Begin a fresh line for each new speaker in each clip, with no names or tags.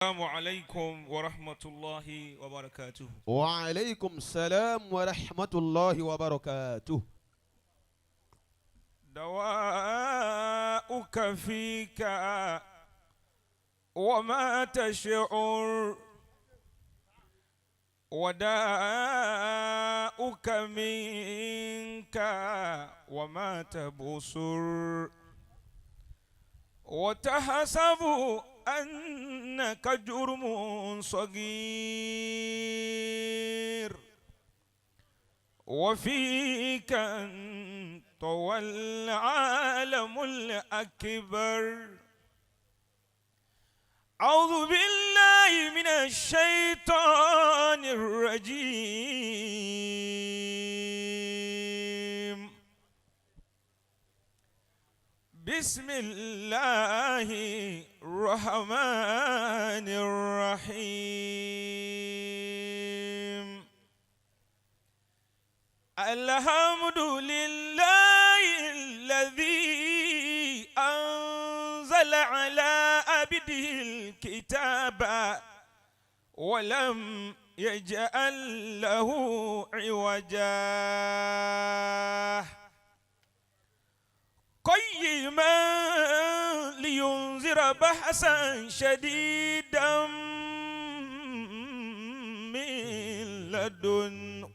السلام عليكم ورحمة الله وبركاته.
وعليكم السلام ورحمة الله وبركاته.
دواؤك فيك وما تشعر، وداؤك منك وما تبصر، وتحسب أنك جرم صغير، وفيك انطوى العالم الأكبر. أعوذ بالله من الشيطان الرجيم. بسم الله الرحمن الرحيم. الحمد لله الذي أنزل على عبده الكتاب ولم يجعل له عوجا، قيما لينذر بأسا شديدا من لدن،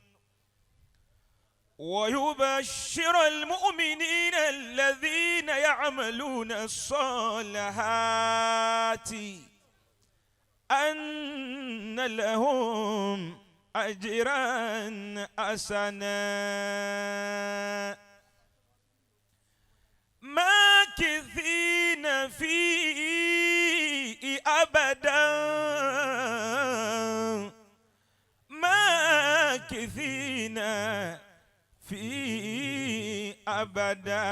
ويبشر المؤمنين الذين يعملون الصالحات أن لهم أجرا حسنا ماكثين فيه أبدا، ماكثين فيه أبدا،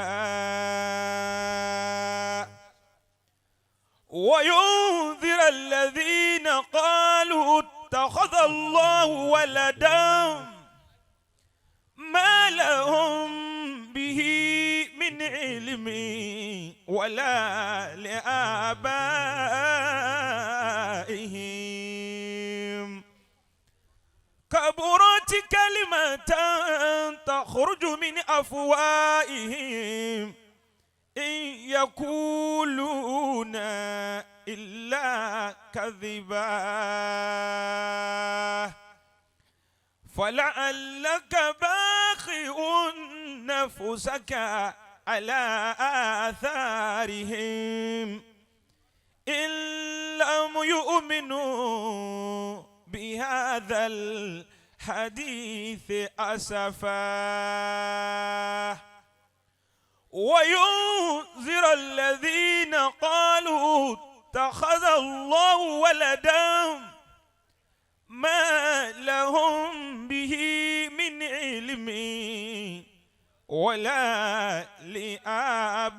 وينذر الذين قالوا اتخذ الله ولدا ما لهم به من علم ولا لآبائهم، كبرت كلمة تخرج من أفواههم إن يقولون إلا كذبا، فلعلك باخع نفسك على آثارهم إن لم يؤمنوا بهذا الحديث أسفا. وينذر الذين قالوا اتخذ الله ولدا ما لهم به من علم ولا لآبائهم،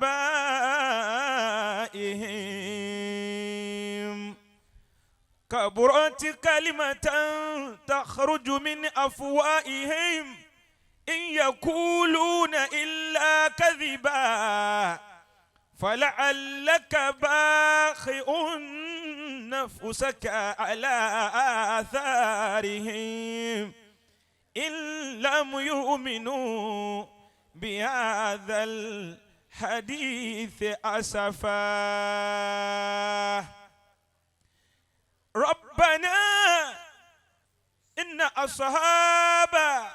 كبرت كلمة تخرج من أفواههم إن يقولون إلا كذبا، فلعلك باخع نفسك على آثارهم إن لم يؤمنوا بهذا الحديث أسفا. ربنا إن أصحاب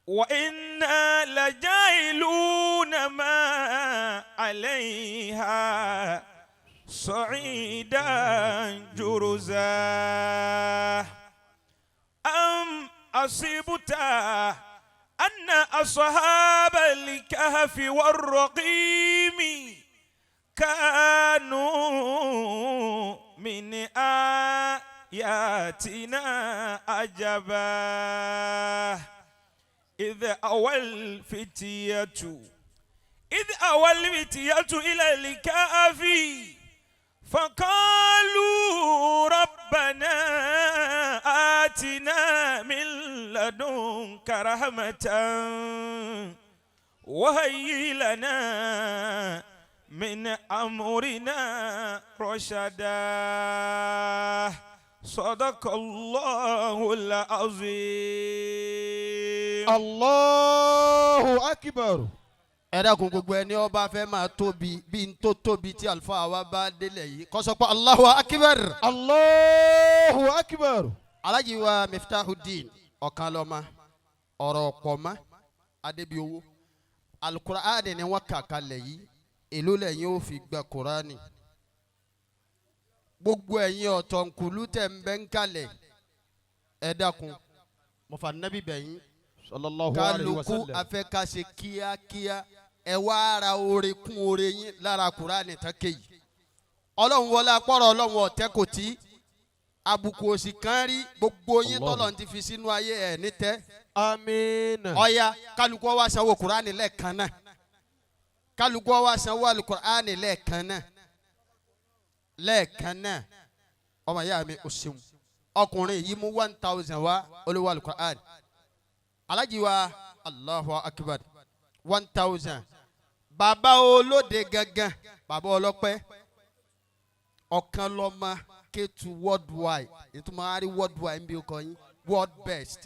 وإنا لجاهلون ما عليها صعيدا جرزا. أم أصبت أن أصحاب الكهف والرقيم كانوا من آياتنا عجبا. إذ أوى الفتية إلى الكهف فقالوا ربنا آتنا من لدنك رحمة وهيئ لنا من من أمرنا رشدا. صدق الله العظيم.
Allahu akbar.
Ẹ dákun, gbogbo ẹni ó bá fẹ́ máa tóbi bí n tó tóbi tí àlùfáà wa bá délẹ̀ yìí, kó sọ pé Allahu akbar.
Allahu akbar.
Alájí wa Miftahudeen Ọ̀kanlọ́mọ, ọ̀rọ̀ pọ̀mọ́ Adébíowó, Alukuraani ni wọ́n kà kalẹ̀ yìí. Èló lẹ́yìn ó fi gba Kuraani? Gbogbo ẹ̀yin ọ̀tọ̀nkùlú tẹ̀ ń bẹ́ ń kalẹ̀, ẹ dákun, mọ̀fà nábì bẹ̀yìn.
Sallallahu alayhi wa
Kálukú
sallam.
Afẹ́ ká ṣe kíákíá, ẹ wá ara oore kún oore yín lára Kuraani tán kéyìí. Ọlọ́run wọlé akpọ̀rọ̀, Ọlọ́run ọ̀tẹ́ kò tí àbùkù òsì kan rí gbogbo yín.
Allah.
Tọ́lọ̀ ti fi sínú ayé ẹ̀ nítẹ́.
Amiina.
Ọ̀ya, kálukú wá sanwó Kuraani lẹ́ẹ̀kan náà. Kálukú wá sanwó Alukuraani lẹ́ẹ̀kan náà, lẹ́ẹ̀kan náà. Ọmọ ìyá mi, o ṣeun. Ọkùnrin yìí mú 1,000 wá, olówó Alukuraani. Alájí wa, Allahu akbar, 1,000. Bàbá olóde gangan, bàbá ọlọ́pẹ́, ọ̀kan lọ́mọ Kétu worldwide, ìtumọ̀ àárí worldwide ń bí ọkọ yín, world best.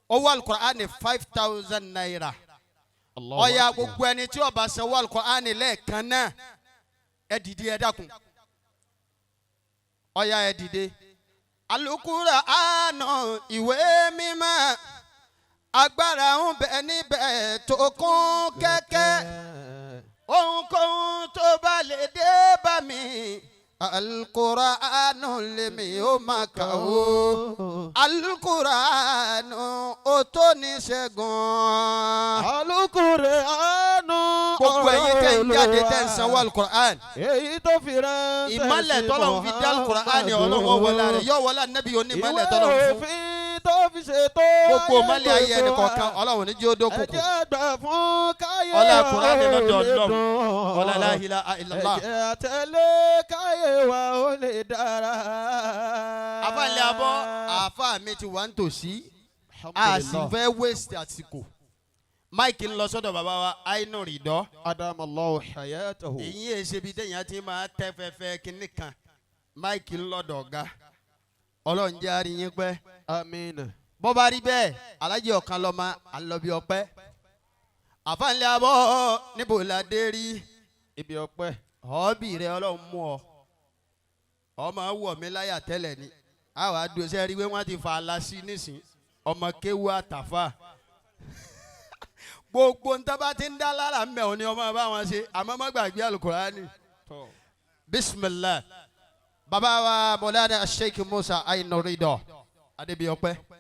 Owó Alukuraani ₦5,000.
Allahu
Ọ̀ya,
akbar.
gbogbo ẹni tí ó bá sanwó Alukuraani lẹ́ẹ̀kan náà, ẹ dìde, ẹ dákun. Ọ̀ya, ẹ dìde. Alukuraani, ìwé mímọ́, agbára ń bẹ níbẹ̀ tó kún kẹ́kẹ́. Ohunkóhun tó bá lè dé bá mi, Alukuraanu lèmi ó máa kà ó. Alukuraanu ó tó ní ṣẹ́gun.
Alukuraanu.
Gbogbo ẹ̀yin tẹ́ ń jáde, tẹ́ ń sanwó Alukuraan,
Èyí tó fi ránṣẹ́
ìmọ̀lẹ̀
sí
tọ́lọ̀ fi dá Alukuraan, Ọlọ́wọ́ wọlé rẹ̀, yóò wọlé Anabi onímọ̀lẹ̀ tọ́lọ̀
Ìwé
fún.
òfin tó fi ṣètò
Gbogbo ìmọ̀lẹ̀ ayé ẹnì kọ̀ọ̀kan, Ọlọ́run ní jí ó dókòkò.
Ẹ jẹ́ gbà fún káyé
Ọlá Kùránì lọ́dọ̀
wa ó lè
Ọlọ́run.
dùn.
Ọlá la ilaha illallah.
Ẹ jẹ́ àtẹ̀lé káyé wa ó lè dára.
Àfàlẹ́ abọ́, àáfàá mi ti wà ń tòsí, a sì fẹ́ waste àsìkò. Mic ń lọ sọ́dọ̀ bàbá wa Ainu Ridọ́.
Adam Allahu hayatahu.
Èyí ẹ̀ ṣe bí téèyàn ti máa tẹ́ fẹ́fẹ́ kínní kan. Mic ń lọ́dọ̀ ọ̀gá. Ọlọ́run jẹ́ àrí yín pẹ́.
Amina.
Bọ́ bá rí bẹ́ẹ̀, alájẹ ọ̀kan lọ́mọ à ń lọ bí ọpẹ́. Àfàlẹ́ abọ́, níbo la dé rí?
Ibi ọpẹ́.
Ọ̀ọ́bì rẹ, Ọlọ́run mú ọ. Ọmọ wọ̀ mí láyà tẹ́lẹ̀ ni àwọn àdùnsẹ́ rí pé wọ́n ti fa ala sí nísìn. Ọmọ kéwu àtàfà, gbogbo ntọ́ bá ti ń dá lára ń bẹ̀ ọ́ ni ọmọ bá wọn ṣe, àmọ́ má gbàgbé Alukurani. Bisimilah, baba wa Mọlánà Sheikh Musa Ainu Ridọ Adébíyọpẹ́.